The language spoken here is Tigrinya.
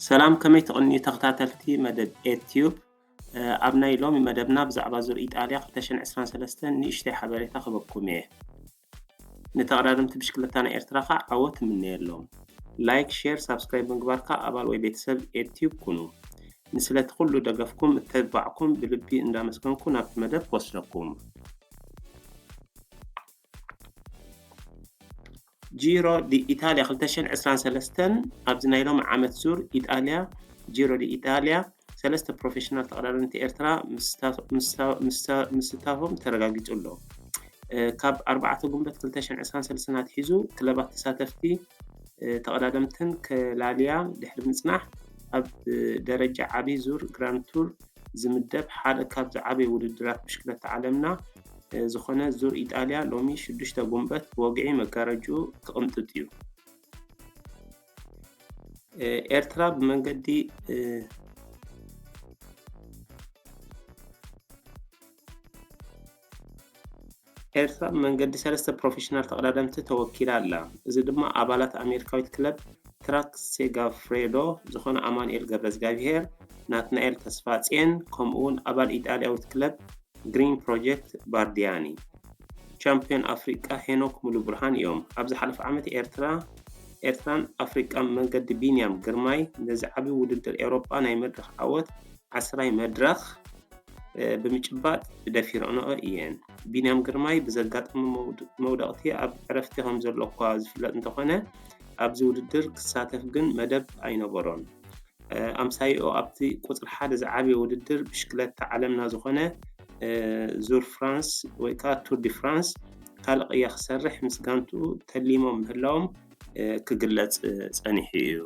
ሰላም፣ ከመይ ትቕንዩ ተኸታተልቲ መደብ ኤትዩብ? ኣብ ናይ ሎሚ መደብና ብዛዕባ ዙር ኢጣልያ ክልተ ሽሕን ዕስራን ሰለስተን ንእሽተይ ሓበሬታ ክበኩም እየ። ንተቐዳደምቲ ብሽክለታ ናይ ኤርትራ ከዓ ዓወት እምነየሎም። ላይክ፣ ሼር፣ ሳብስክራይብ ምግባርካ ኣባል ወይ ቤተሰብ ኤትዩብ ኩኑ። ንስለቲ ኩሉ ደገፍኩም እተባዕኩም ብልቢ እንዳመስገንኩ ናብቲ መደብ ክወስደኩም። ጂሮ ዲ ኢታልያ ክልተ ሽሕን ዕስራን ሰለስተን ኣብዚ ናይ ሎሚ ዓመት ዙር ኢጣልያ ጂሮ ዲ ኢጣልያ ሰለስተ ፕሮፌሽናል ተቐዳደምቲ ኤርትራ ምስታፎም ተረጋጊጹ ኣሎ። ካብ ኣርባዕተ ጉንበት ክልተ ሽሕን ዕስራን ሰለስተን ኣትሒዙ ክለባት ተሳተፍቲ ተቐዳደምትን ከላልያ ድሕሪ ምጽናሕ ኣብ ደረጃ ዓቢ ዙር ግራንድ ቱር ዝምደብ ሓደ ካብ ዝዓበዩ ውድድራት ብሽክለታ ዓለምና ዝኾነ ዙር ኢጣልያ ሎሚ ሽዱሽተ ጉንበት ብወግዒ መጋረጅኡ ክቕንጥጥ እዩ። ኤርትራ ብመንገዲ ኤርትራ ብመንገዲ ሰለስተ ፕሮፌሽናል ተቐዳደምቲ ተወኪላ ኣላ። እዚ ድማ ኣባላት ኣሜሪካዊት ክለብ ትራክ ሴጋፍሬዶ ዝኾነ ኣማኑኤል ገብረዝጋብሄር፣ ናትናኤል ተስፋጽየን ከምኡውን ኣባል ኢጣልያዊት ክለብ ግሪን ፕሮጀክት ባርዲያኒ፣ ቻምፒዮን ኣፍሪቃ ሄኖክ ሙሉብርሃን እዮም። ኣብ ዝሓለፈ ዓመት ኤርትራ ኤርትራን ኣፍሪቃን ብመንገዲ ቢንያም ግርማይ ነዚ ዓቢ ውድድር ኤውሮጳ ናይ መድረኽ ዓወት ዓስራይ መድረኽ ብምጭባጥ ደፊረንኦ እየን። ቢንያም ግርማይ ብዘጋጠሞ መውደቕቲ ኣብ ዕረፍቲ ከም ዘሎ እኳ ዝፍለጥ እንተኾነ ኣብዚ ውድድር ክሳተፍ ግን መደብ ኣይነበሮን። ኣምሳይኡ ኣብቲ ቁጽሪ ሓደ ዝዓበየ ውድድር ብሽክለታ ዓለምና ዝኾነ ዙር ፍራንስ ወይ ከዓ ቱር ዲ ፍራንስ ካልእ ቅያ ክሰርሕ ምስ ጋንትኡ ተሊሞም ምህላዎም ክግለጽ ጸኒሑ እዩ።